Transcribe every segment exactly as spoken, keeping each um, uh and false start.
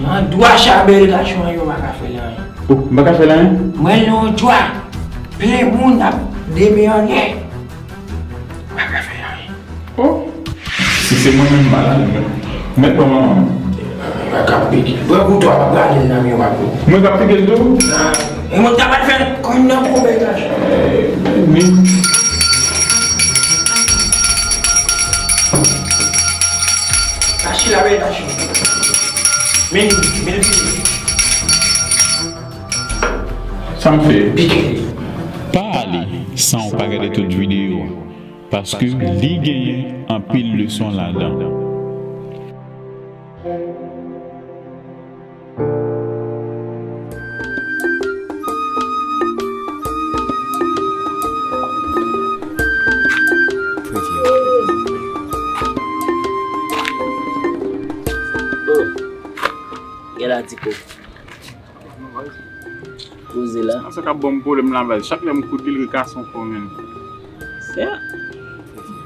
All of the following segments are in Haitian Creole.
Nan dwa chabèl gason an yo, m pa ka fè l anyen. Oh, m pa ka fè l anyen? Mwen nan yon dwa. Plen moun ap deme anyen. M pa ka fè anyen. Oh. Si se mwen menm, m pa la, mwen. Mèt ban manman m. Mwen ka pike. Pran kouto a, pa gade l nan miwa pou. Mwen ka pike l tou? E mwen ta pral fè l konn nan konbè gason. Men. Kachi la, bèl gason. Men, men, men. Sa m fè? Pike. Pa ale san w pa gade tout videyo a, paske li genyen anpil leson ladan. Oh, gèla ti kòk. Poze la. Sa k ap ban m pwoblèm la, baz. Chak lè m koud li, l rekase yon fò, menn. Sè,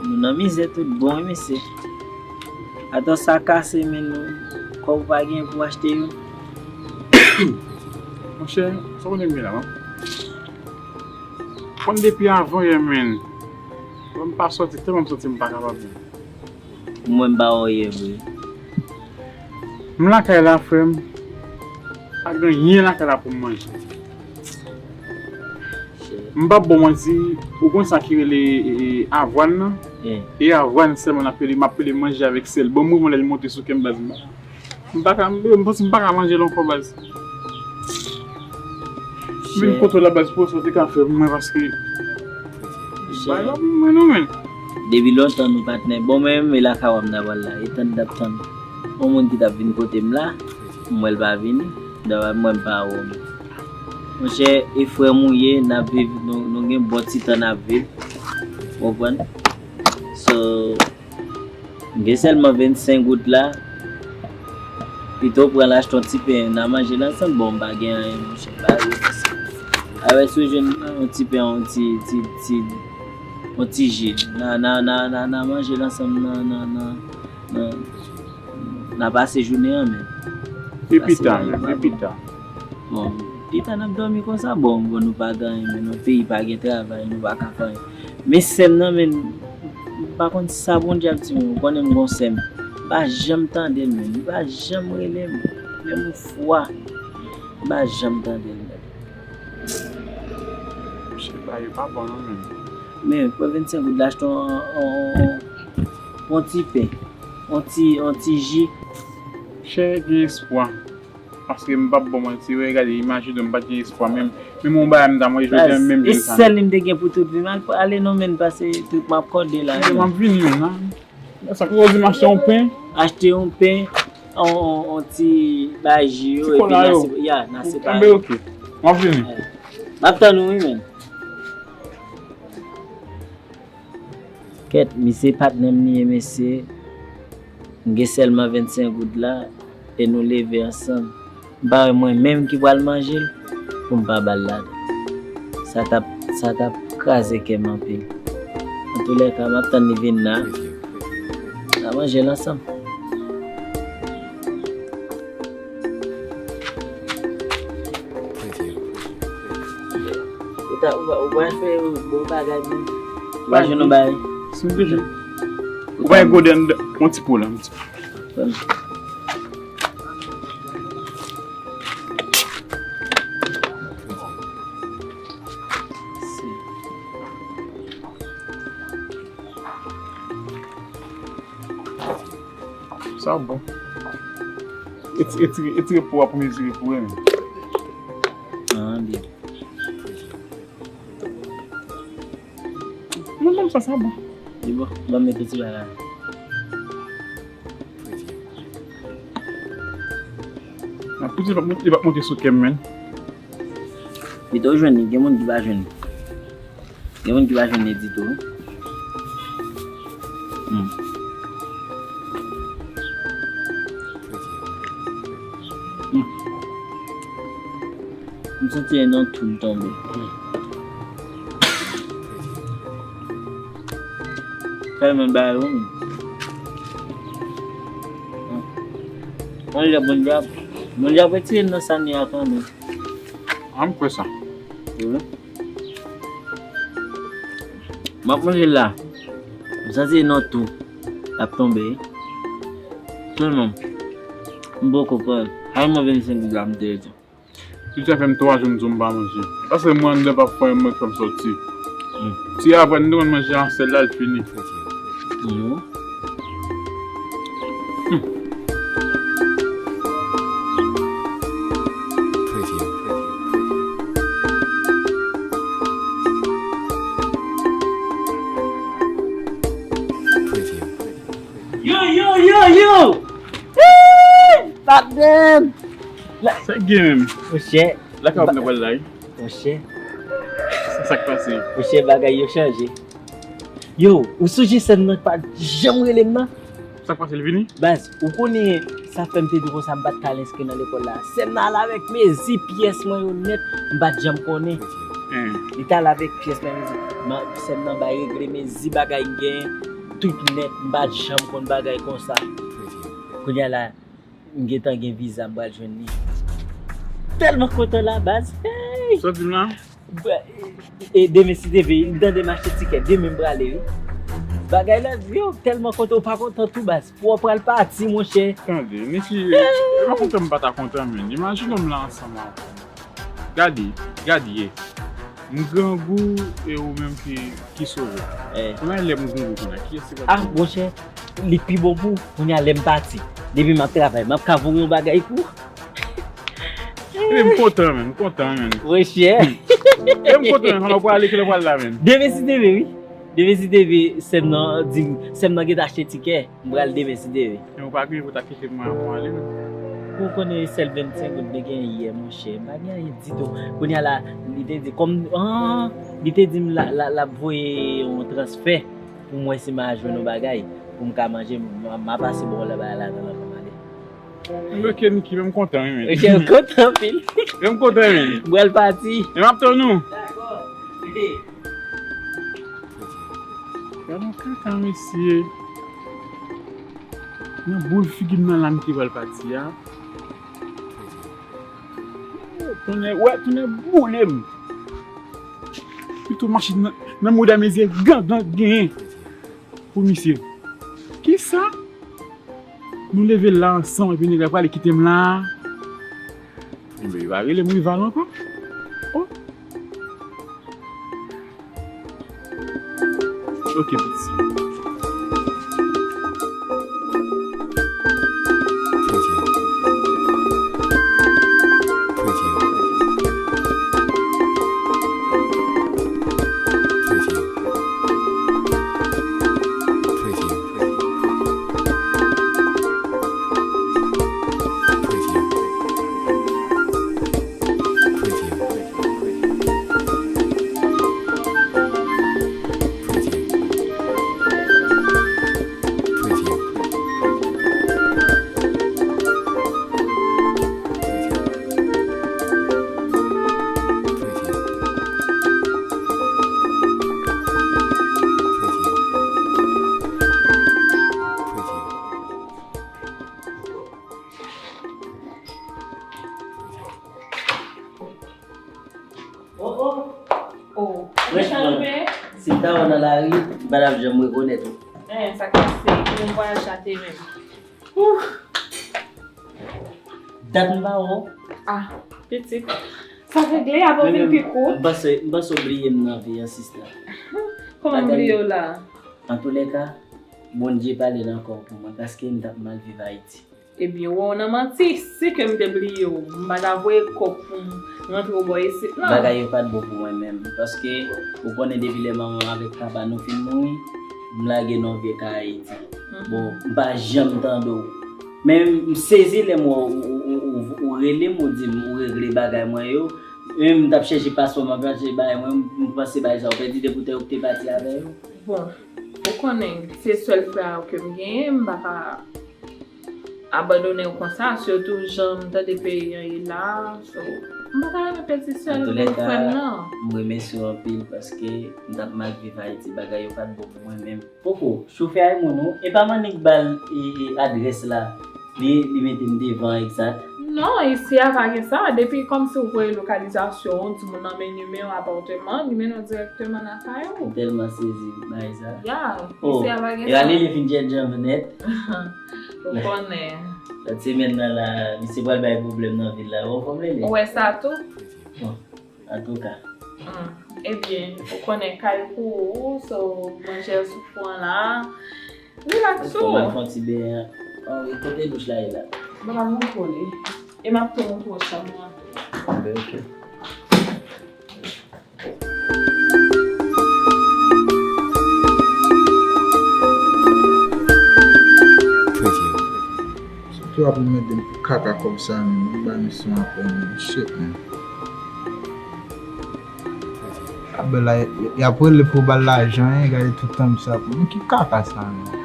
nou nan mizè tout bon, wi, mesye. Atò sa kase, menn, nou, kòb ou pa gen pou achte yo. Monchè, sa w konnen m gen la, non? Konn depi avan yè, menn. Lè m pa sòti, tèlman m santi m pa kapab, menn. Mwen m pa wè w yè vre. M lakay la, frè m. Pa gen anyen lakay la pou m manje. M p ap ba w manti, ou konn sa ki rele, e, e, avwàn nan? E avwàn sèlman n ap pele, m ap pele manje avèk sèl. Bon, m moman lè l monte sou kè m, baz, m pa, m pa ka, m, m santi m pa ka manje l ankò, baz. Menm kote w la, baz, pou w sòti ka fè pou mwen, paske bay la pou mwen, non, menn. Depi lontan nou patnè. Bon, mwen menm, e lakay w m ta pral la. E tann, t ap tann yon moun ki t ap vin kote m la, m wè l pa vini. Dayè, mwen, m pa wè w. Monchè, e frè m ou ye, n ap viv, nou, nou gen bon ti tan n ap viv. Ou konprann? So, m gen sèlman vennsenk goud la. Pito w pran l achte yon ti pen, n a manje l ansanm. Bon, m pa gen anyen, monchè, m pa gen anyen. Alò, si w jwenn yon ti pen, yon ti, ti, ti, yon ti ji, n a, n a, n a, n a, n a manje l ansanm nan, nan, nan, nan, n a pase jounen an menm. E pita menm, e pita. Bon, pita n ap dòmi konsa, bon, bon, nou pa gen anyen, men nan peyi pa gen travay, nou pa ka fè anyen. Men sè m nan, men, m pa konn sa Bondye ap di mwen, ou konnen m gon sè m. M pa janm tande l, men, li pa janm rele m, menm yon fwa, m pa janm tande l, men. Mesye, bagay yo pa bon, non, men. Men, pran vennsenk goud la, achte yon, yon, yon, yon ti pen, yon ti, yon ti ji. Chè, gen espwa. Paske m p ap ba w manti, wè, gade, imajine w, m pa t gen espwa menm. Menm yon bagay m ta manje jodi a, menm jan sa. E sèl li m te gen pou tout vi m. Al, ale non, men, pase trip m ap kòde la. M ap vini menm, non. Sa k di m achte yon pen? Achte yon pen, yon, yon, yon ti bagay ji yo, epi n a se, ya, n a separe. Enben, oke. M ap vini. M ap tann ou, wi, men. Kèt, misye patnè m li ye, mesye. M gen sèlman vennsenk goud la, e nou leve ansanm. M pa wè mwen menm ki pral manje l, pou m pa ba l ladan. Sa t ap, sa t ap kraze kè m anpil. Antoulèka, m ap tann li vin la. N a manje l ansanm. Ou ta, ou pa, ou pa fè bon bagay menm. Ou pa jwenn yon bagay. Si m te jwenn. Ou pa gen gode anndan, yon ti po la, yon ti po. Sa bon. Etire, etire, etire po a pou m etire po a, men. Ah, byen. Non, non, sa, sa bon. Li bon, ban m mete ti bagay. Nan poudi li p ap monte, li p ap monte sou kè m, men. Pito w jwenn li, gen moun ki pa jwenn li. Gen moun ki pa jwenn li ditou. Hmm. Hmm. M santi yon nan tou m tonbe. Fè l menm bagay ou menm. Yon lè Bondye ap, Bondye ap retire n nan sa n ye a kanmenm. An m kwè sa. Wi. M ap manje la. M santi nan tou l ap tonbe. Sèlman, m poko pran. Ay mwen vennsenk goud la m te rete. Li te fè m twa jou m di w m pa manje. Paske mwen anndan p ap fè mwen k fè m sòti. Ti apre n te konn manje an sèl la, l fini. Yo, yo, yo, yo! Patnè m! Sa k gen menm? Monchè. Lakay w ap nan pral la wi. Monchè. Sa k pase? Monchè, bagay yo chanje. Yo, ou sonje sè m nan pa janm rele m nan? Sa k pase, li vini? Baz, ou konnen sa fè m te di w konsa m pa t ka al enskri nan lekòl la. Sè m nan al avèk mezi pyès mwen yo nèt, m pa t janm konnen. Li t al avèk pyès mwen mezi. Sè m nan bay regle mezi bagay m genyen, tout nèt, m pa t janm konn bagay konsa. Kounye a la, m gentan gen viza, m pral jwenn li. Tèlman kontan la, baz. Hey! Sa w di m la? E demen si Dye vle, m tande m achte tikè, demen m prale wi. Bagay la, yo, tèlman kontan, ou pa kontan tou, baz. Pou w pral pati, monchè. Tande, mesye, e pa kontan m pa ta kontan, menn. Imajine w m la ansanm avè w. Gade, gade, ye. M grangou e ou menm ki, ki sove. Kounye a lè m grangou kounye a, kiyès ki pral... Ah, monchè, li pi bon pou ou. Kounye a lè m pati, depi m ap travay, m ap ka voye yon bagay pou ou. Epi m kontan, menn, m kontan, menn. Monchè. E m kontan, menn, kounye a w prale, kilè w pral la, menn? Demen si Dye vle, wi. Demen si Dye vle, sè m nan di m, sè m nan gentan achte tikè. M pral demen si Dye vle. Men ou pa griyen pou w ta kite mwen avè w ale, non. Ou konnen sèl vennsenk goud te gen yè, monchè. M pa gen anyen ditou. Kounye a la, li te di, kòm, ah, li te di m la, la, l ap voye yon transfè pou m wè si m a jwenn yon bagay pou m ka manje. M, m a pase bò la, bagay la nan lanmè m ale. Bloke Niki, men m kontan, wi, men. Monchè, m kontan anpil. Men m kontan, men. M pral pati. Men m ap tann ou. Dakò. Gade yon kaka, mesye. Nan boul figi m nan la m te pral pati a. Tonnè, wè, tonnè boule m. Pito mache nan, nan mouda mezye gangan genyen pou misye. Kisa? Nou leve la ansanm epi nèg la prale kite m la. Enben, li pa rele m rival ankò. Oh. Ok, piti. Oh, oh. Oh, franchman, si m ta wè w nan lari, m pa t ap janm rekonèt ou. Eh, sa k pase? Kòman vwayaj la te menm? Ouf! Dat m pa wè w. Ah, pitit. Sa regle, ap vin pi kout. M panse, m panse w bliye m nan vi an, sista. Kòman m bliye w la? Antoulèka, Bondye pale nan kò w pou mwen, paske m t ap mal viv Ayiti. Ebyen, w wè w nan manti, si ke m te bliye w, m pa ta voye kòb pou m rantre w bò isit, non. Bagay yo pa t bon pou mwen menm, paske ou konnen depi lè manman m avèk papa nou fin mouri, m lage nan vye kay Ayiti. Bon, m pa janm tande w. Men m sezi lè m wè w, ou, ou, ou, ou, ou rele m, ou di m ou regle bagay mwen yo. Menm m t ap chèche paspò, m ap chèche bagay mwen, m panse bagay sa yo pèdi depi w te, ou te pati avè yo. Bon, ou konnen, se sèl frè a ke m genyen, m pa ka abandone w konsa, sitou jan m tande peyi an ye la, so, m pa ta renmen pèdi sèl menm frè m nan. M remèsye w anpil paske m t ap mal viv Ayiti, bagay yo pa t bon pou mwen menm. Poko, chofè a e moun ou, e pa m annik ba l, e, e, adrès la. Li, li mete m devan egzak. Non, isi a pa gen sa. Depi kòmsi w voye lokalizasyon w, di moun nan men nimewo apatman, li mennen w dirèkteman nan kay ou. M tèlman sezi bagay sa. Ya, oh, isi a pa gen sa. Ewa Lele fin djèdjan m nèt. Ou konnen. Lòt semèn nan la, misye pral bay pwoblèm nan vil la. Ou konprann Lele? Ou wè sa tou? Bon, antouka. Hmm. Ebyen, ou konnen kay pou ou, so, manje sou fou an la. Rilaks ou. Fò m al fè yon ti benyen. Ann, kote douch la ye la? Mwen pral montre w li. E m ap tou montre w chanm mwen. Anben, ok. Preview. Soti w ap mande m pou kaka kòb sa menm, li ba misyon apre menm. Shit, man. Abela, y ap rele pou ba l lajan, en, gade tout tan misye ap pran. Men ki kaka sa menm?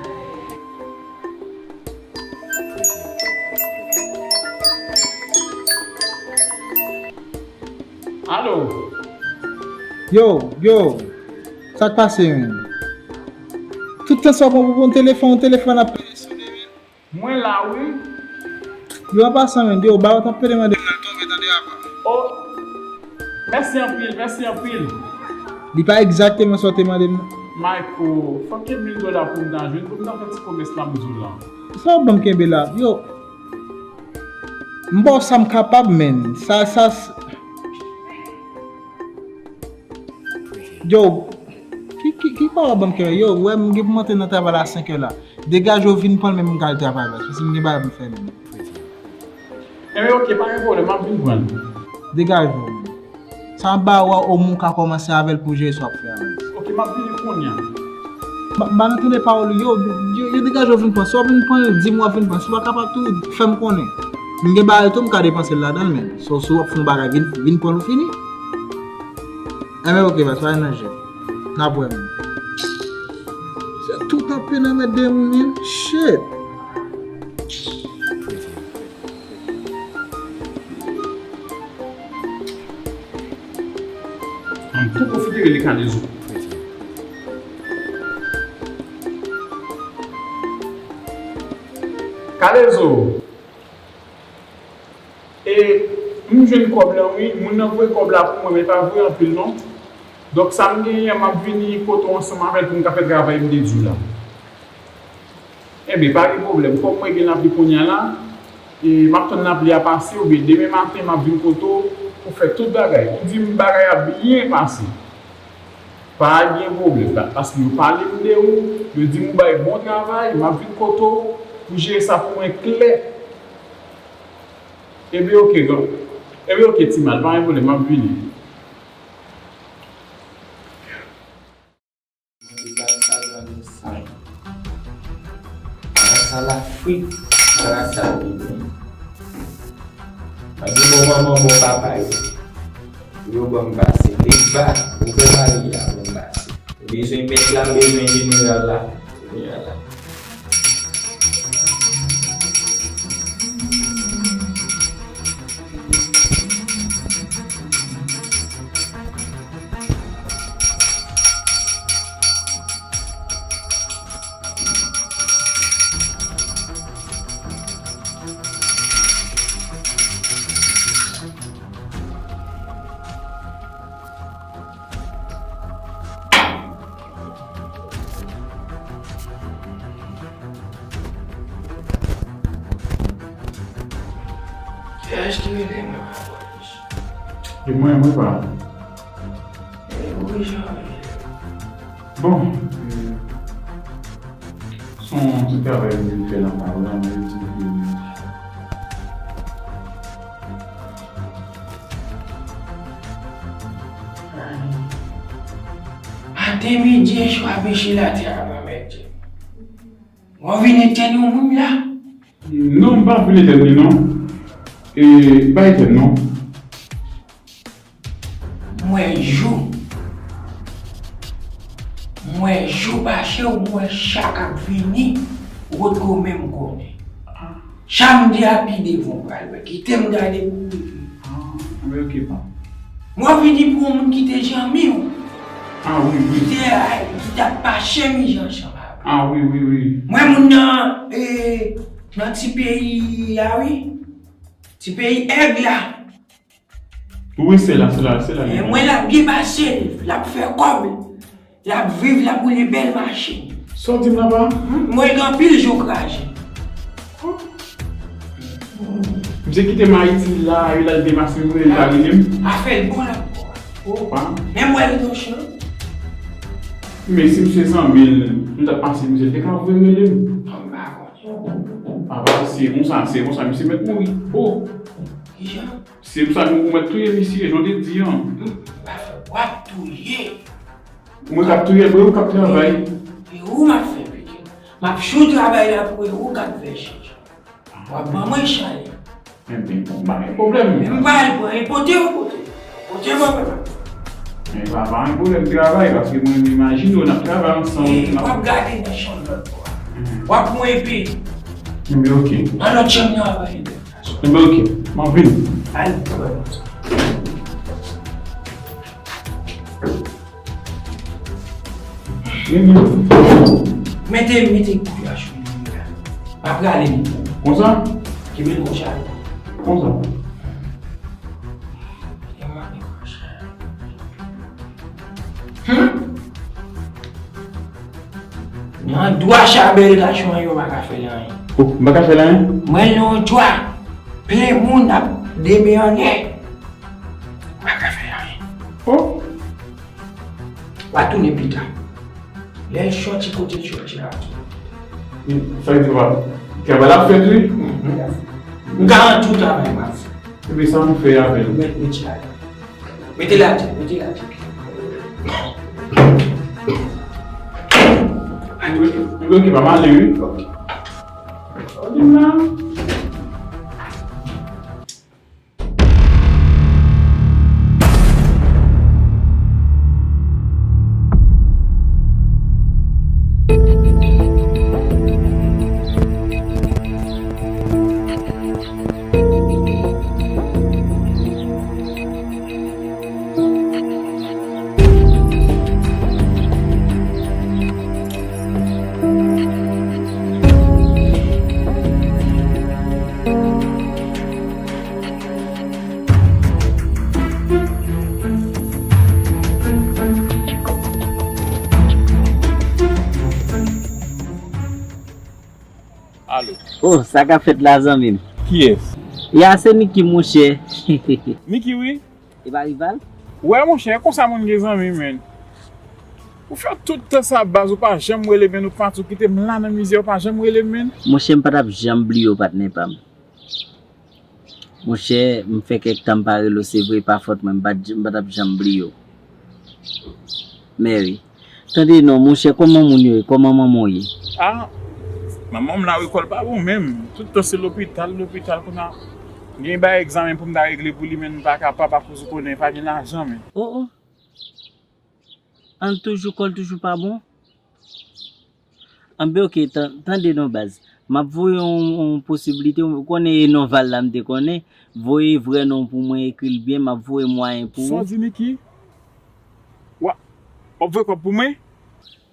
Alo! Yo, yo! Sa k pase, menn? Tout tan sa w pran pou pran telefòn, telefòn ap peye sone, menn. Mwen la wi. Yo an pasan menn, yo, ba yo t ap pede mande m nan l tonbe tande apa. Oh. Mèsi anpil, mèsi anpil. Li pa egzakteman sa w te mande m nan. Mayko, fòk gen mil dola pou m ta jwenn pou m ta fè ti komès la m di w lan. Sa w ap ban m kenbe la? Yo. M ba w sa m kapab menn. Sa, sa, Yo, ki, ki, ki pa w ap ban m kenbe? Yo, ou wè m gen pou m antre nan travay la senk è la. Degaje w vin pran l menm m ka al travay la. Paske m gen bagay pou m fè menm. Enben ok, pa gen pwoblèm, m ap vin pran l. Degaje w. Sa m ap ba ou a omwen w ka kòmanse avè l pou w jere sa w ap fè a menm. Ok, m ap vini kounye a. M pa nan tande pawòl ou yo, yo, yo degaje w vin pran. Si w ap vin pran, di m w ap vin pran. Si w pa kapab tou, fè m konnen. M gen bagay tou m ka depanse l ladan l menm. So, si w ap fè yon bagay, vin, vin pran l ou fini. Enben ok baz, pa gen danje. N ap wè menm. Se tout ap pena mèt de moun menm. Shit. Ann tou pwofite rele Kalezo. Kalezo! E, m jwenn kòb lan wi, moun nan voye kòb la pou mwen, men pa voye anpil non. Donk sa m genyen an, m ap vini kote w ansanm avè l pou n ka fè travay m te di w la. Enben, pa gen pwoblèm. Kòm mwen gen lapli kounye a la, e m ap tann lapli a pase, oubyen demen maten m ap vin kote w pou fè tout bagay. Ou di m bagay ap byen pase. Pa gen pwoblèm, paske yo pale m de ou, yo di m ou bay bon travay, m ap vin kote w pou jere sa pou mwen klè. Ebyen ok, gran. Ebyen ok, ti mal, pa gen pwoblèm, m ap vini. Sa la frit, sa la sa bebe. Mande bon manman bon papa yo. Pou yo ban m pase. Legba, ouvè mari a ban m pase. Bezwen mèt la, bezwen jeneral la. Jeneral la. T H ki rele mwen pa wè. E mwen, mwen pa. E wi, jan. Bon, se yon ti travay m vin fè nan kay la, mwen di ke Maten, midi e swa, peche latè a, Granmèt Dye. W ap vin etèn yon moun la? Non, m p ap vin etèn li non. E, m pa etèn non. M wè jou. M wè jou pase, m wè cha k ap vini, ou potko menm konnen. Cha m di a pi devan w pral wè. Kite m gade pou w rive. Ah, anben ok pa. M wè w vini pou yon moun ki te zanmi w. Ah wi, wi. Ki te, ki t ap pase mizè ansanm avè w. Ah wi, wi, wi. M wè moun nan, e, Nan ti peyi a, wi. Ti peyi èg la. Wi, se la, se la, se la. Men mwen, l ap byen pase l, l ap fè kòb, l ap viv, l ap woule bèl machin. Sa w di m la, pa? Mwen gen anpil jou kraze. Misye kite m Ayiti la, e l al demase m, e l pa rele m. Afè l bon la. Oh, pa. Men mwen, l inosan. Men si misye zanmi l, nou t ap pase, misye te ka voye rele m. Bon, m pa konnen. Papa, se konsa, se konsa, misye mèt mouri. Oh. Kijan? Se pou sa nou mèt touye misye, jan w te di an. W ap touye. Mwen k ap touye, mwen k ap travay. E ou m ap fè pike. M ap chou travay la pou e ou k ap fè chèch. W ap ban mwen chalè. Enben, bon, pa gen pwoblèm. Men m pa al pran, e pote yo pote. Pote yo pote. Men pa, pa gen pwoblèm travay, paske mwen m imajine w n ap travay ansanm. E, w ap gade nan chanm lòt bò a. W ap mwen epi. Enben, oke. Nan lòt chanm nan, w ap ale. Enben, oke. M ap vini. Al. Vini. Mete, mete kouyaj sou li la. M ap rale li. Konsa? Kenbe l konsa. Konsa. Hum? Nan dwa chabèl gason an, yo pa ka fè l anyen. Oh, m pa ka fè l anyen? Mwen nan yon dwa plen moun ap deme anlè. M pa ka fè anyen. Oh. W a tounen pita. Lè l sòti kote l sòti a. Sa vle di, papa, travay la ap fèt, wi. M garanti w travay m ap fè. Epi sa m fè avè l? Mete, mete la. Mete la, mete la. Mwen, mwen ki pa male, wi. Vin la. Alo. Oh, sa k ap fèt la, zanmi m? Kiyès? Ya, se Niki, monchè. Niki, wi. E pa rival? Wè, monchè, konsa moun gen zanmi, menn. Ou fè tout tan sa, baz, ou pa janm rele m, menn, ou pati, ou kite m la nan mizè, ou pa janm rele m, menn. Monchè, m pa t ap janm bliye w, patnè pa m. Monchè, m fè kèk tan m pa rele w, se vre, pa fòt mwen, m pa t, m pa t ap janm bliye w. Mèri. Tande non, monchè, kòman moun yo ye? Kòman manman w ye? Ah, manman m la, wi, kò l pa bon menm. Tout tan se lopital, lopital, kounye a, gen bagay egzamen pou m ta regle pou li, men m pa kapab akoz ou konnen, pa gen lajan, men. Oh, oh. An toujou, kò l toujou pa bon? Anben, oke, tan-, tande non, baz. M ap voye yon, yon posiblite, ou konnen e non Val la m te konnen. Voye vrè non pou mwen, ekri l byen, m ap voye mwayen pou ou. Sa w di, Niki? Wa-, w ap voye kòb pou mwen?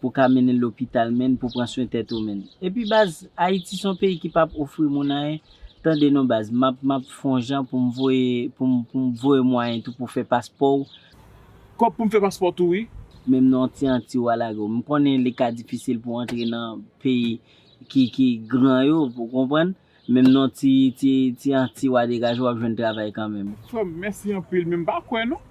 Pou ka mennen l lopital, menn, pou pran swen tèt ou, menn. Epi, baz, Ayiti se yon peyi ki p ap ofri moun anyen. Tande non, baz, m ap, m ap fè yon jan pou m voye, pou m, pou m voye mwayen tou pou fè paspò w. Kòb pou m fè paspò tou, wi. Menm nan yon ti anti w a lage w. M konnen li ka difisil pou w antre nan peyi ki, ki gran yo, ou konprann? Menm nan ti, ti, ti anti w a degaje, w ap jwenn travay kanmenm. Frè m, mèsi anpil, men m pa kwè non.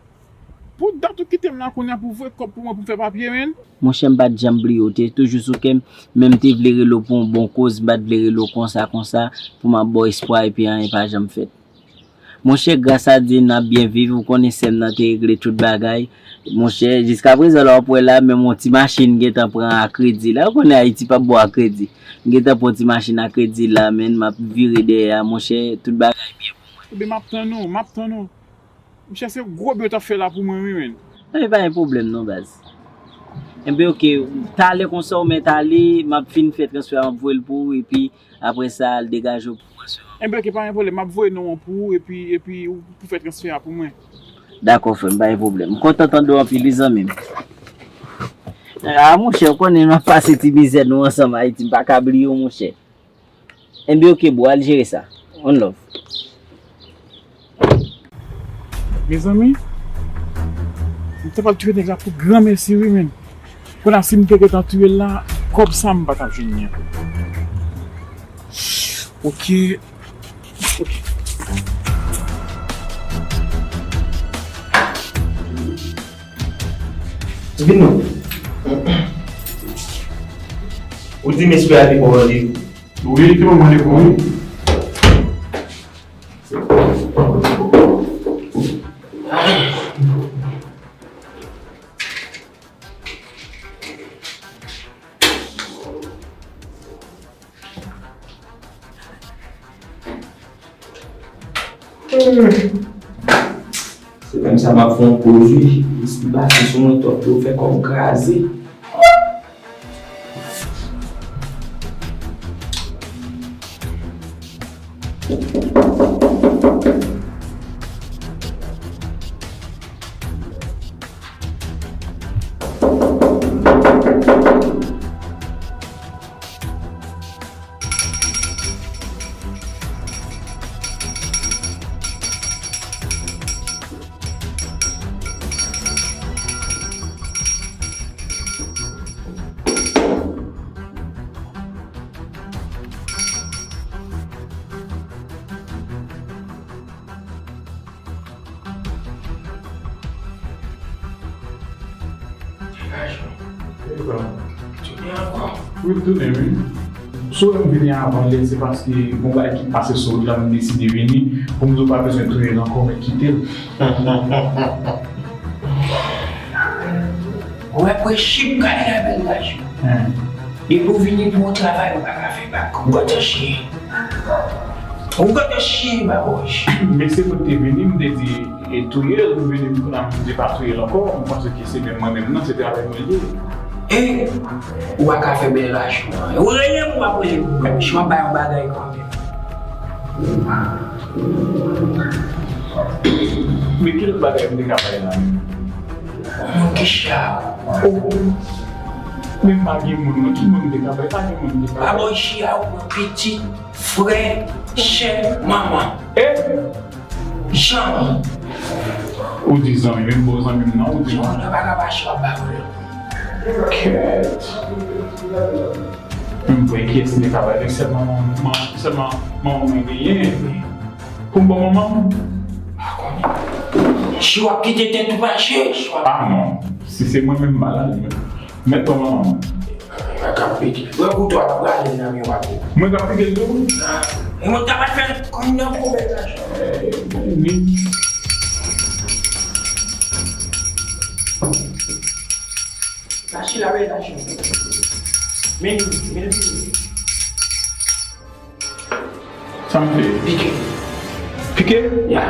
Pou dat ou kite m la kounye a pou voye kòb pou mwen pou m fè papye, menn. Monchè, m pa t janm bliye w, te toujou sou kè m, men m te vle rele w pou yon bon koz, m pa t vle rele w konsa, konsa, pou m ap ba w espwa epi anyen pa janm fèt. Monchè, gras a Dye, n ap byen viv. Ou konnen sè m nan te regle tout bagay. Monchè, jiskaprezan la w ap wè la, menm yon ti machin gentan pran a kredi la. Ou konnen Ayiti p ap bon a kredi. M gentan pran yon ti machin a kredi la, menn, m ap vire dèyè a, monchè, tout bagay byen pou mwen. Ebyen, m ap tann ou, m ap tann ou. Monchè, se gwo byen w t ap fè la pou mwen, wi, menn. Ebyen, pa gen pwoblèm non, baz. Ebyen, oke, talè konsa w mèt ale, m ap fin fè transfè a, m ap voye l pou ou, epi Apre sa, al degaje w pou pran swen an. Enben, oke, pa gen pwoblèm. M ap voye non an pou ou, epi, epi ou pou fè transfè a pou mwen. Dakò, frè m, pa gen pwoblèm. M kontan tande w anpil, wi, zanmi m. A, monchè, ou konnen n ap pase ti mizè nou ansanm Ayiti. M pa ka bliye w, monchè. Enben oke bro, al jere sa. One love. Mezanmi, m ta pral touye nèg la pou granmèsi wi menn. Kounye a si m te gentan touye l la, kòb sa m pa t ap jwenn li an. Oke. Oke. Vin non. Ou di mesye a te ba w randevou? Wi, li te ban m randevou wi. Se menm sa m ap fè yon poz wi. Lespri pase sou mwen twòp, yo fè kò m kraze. Wi, m tounen wi. Si w wè m vini avan lè, se paske gon bagay ki pase sou wout la, m deside vini pou m di w pa bezwen touye l ankò, men kite l. Ou wè prensip gade la bèl gason. Depi w vini pou yon travay, ou pa ka fè bak. Ou gòt yon chen. Ou gòt yon chen, babòj. Men se pou te vini, m te di, e touye l, m vini, m kounye a m di pa touye l ankò, m panse ke se menm mwen menm nan, se travay mwen l ye. E, ou pa ka fè bèl gason. Ou rele m, ou pa rele m. Mèm si w ap bay yon bagay kanmenm. Men ki lòt bagay m te ka bay la menm? Moun ki chè a. Oh. Men m pa gen moun, non. Ki moun m te ka bay? Pa gen moun m te ka bay. Babòj chè a, ou pran pitit, frè, chè, manman. Eh? Zanmi. Ou di zanmi, menm bon zanmi m nan, ou di zanmi. Yon nèg pa ka mache w ap ba vòlè. Kèt. Menm pou kiyès m te ka bay, sèlman manman, sèlman manman mwen genyen. Pou m ban manman m? Pa konnen. Si w ap kite tèt ou mache, si w ap... Ah non. Si se mwen menm malad, mwen. Mèt ban manman m. Mwen k ap pike. Pran kouto a, prale nan men w ap... Mwen k ap pike l tou? E mwen ta pral fè l konn nan pwobèm la. Eh, men ni. Mache la, men mache. Men ni, men ni. Sa m fè? Pike. Pike? Ya.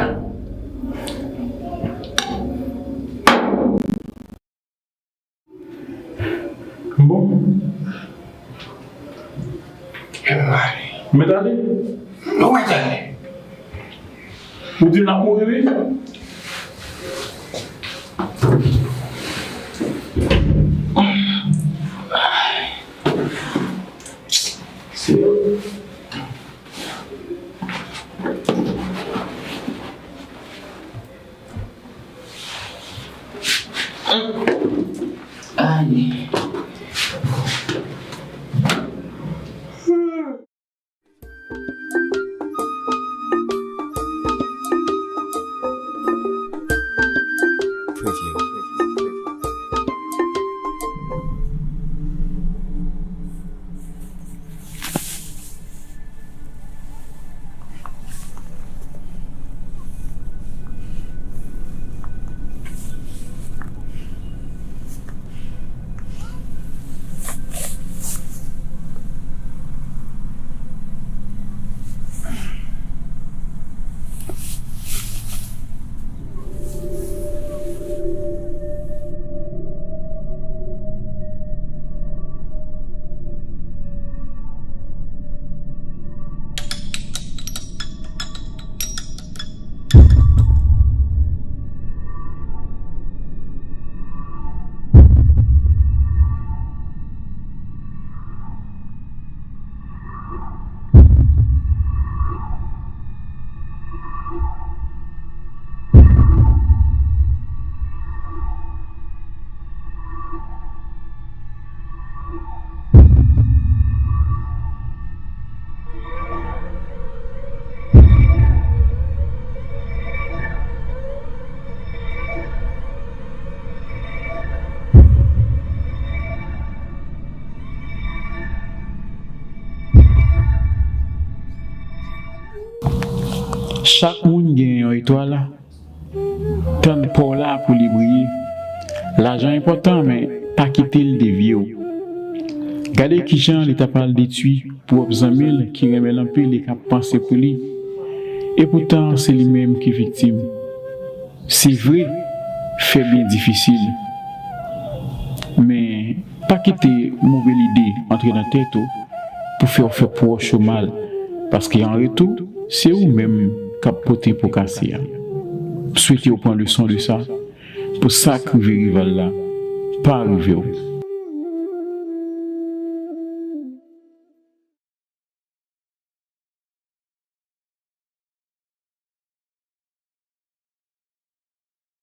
Bon. Mèt ale. Nou mèt ale. Ou di n ap mouri wi. Se Ayi. Preview. Chak moun gen yon etwal. Tann pa w la pou li briye. Lajan enpòtan, men pa kite l devye w. Gade kijan li ta pral detwi pwòp zanmi l ki renmen l anpil e k ap panse pou li. Epoutan, se li menm ki viktim. Se vre, fè byen difisil. Men, pa kite move lide antre nan tèt ou pou fè w fè pwòch ou mal, paske an retou, se ou menm k ap pote po kase a. M swete w pran leson de sa, pou sa k rive rival la pa rive w.